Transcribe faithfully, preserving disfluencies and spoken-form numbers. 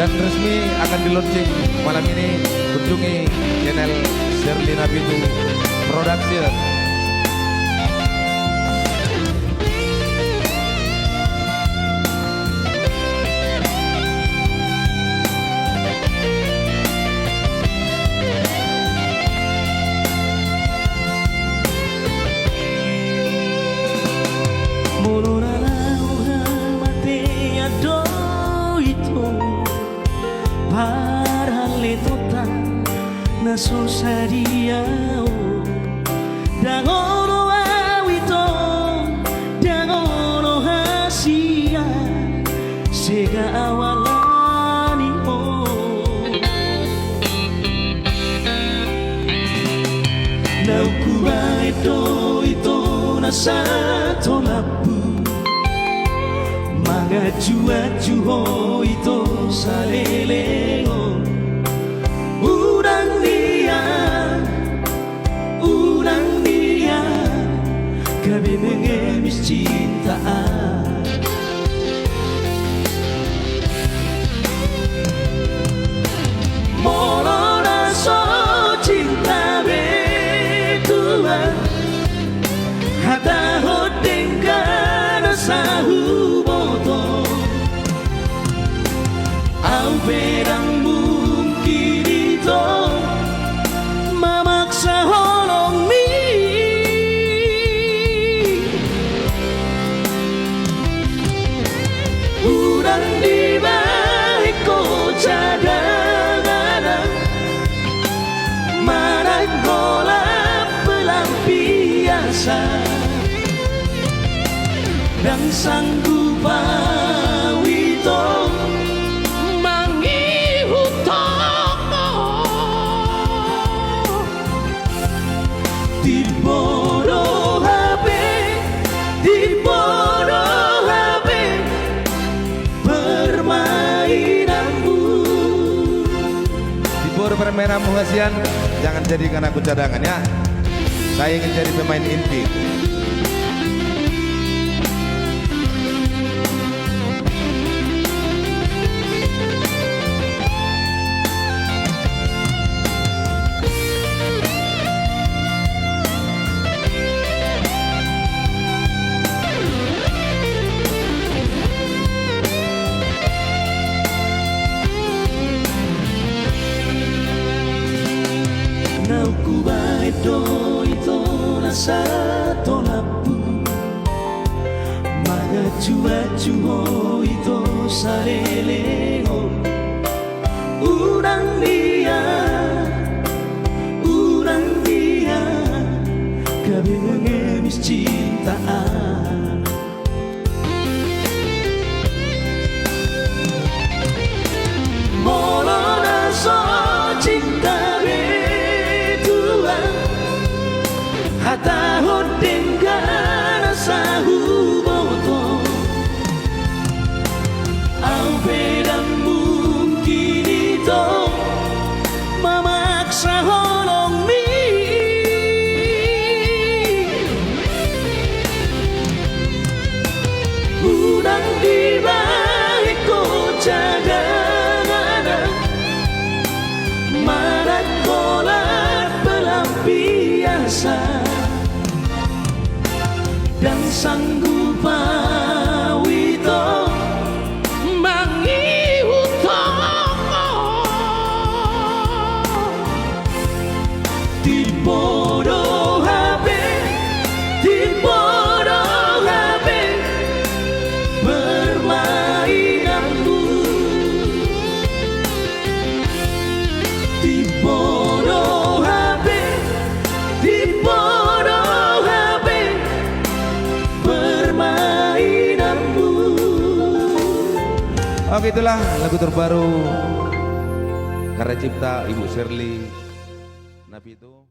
Resmi akan di-launching malam ini, kunjungi channel Sherly Napitu Production. Molo na laho hamatean do ito, parhaletoanta na so sadia on. Ndang olo au ito, ndang olo hasian, sega au alani on. Naung hubaen do ito na sato lampu, manganju-anju ho ito saleleng on. Unang nian, unang nian, gabe mengemis cinta an. Molo na so cinta be tuan, hatahon denggan asa huboto. Au pe ndang mungkin ito mamaksa holongmi. Unang dibahen ho cadangan, manang holan pelampiasan. Ndang sanggup au ito mangihut ho. Timbo do hape, timbo do hape permainanmu. Timbo do permainanmu, hasian, jangan jadikan aku cadangan, ya. Saya ingin jadi pemain inti. Naung hubaen do ito na sato lampu, manganju-anju ho ito saleleng on. Unang nian, unang nian, gabe mengemis cinta an. Molo na so cinta be tuan, hatahon denggan asa huboto. Au pe ndang mungkin ito mamaksa holongmi. Unang dibahen ho cadangan, manang holan pelampiasan. Ndang sanggup au ito mangihut ho. Timbo do hape, timbo do hape permainanmu. Timbo do hape, timbo do hape permainanmu. Oke, itulah lagu terbaru karya cipta Ibu Sherly Napitu.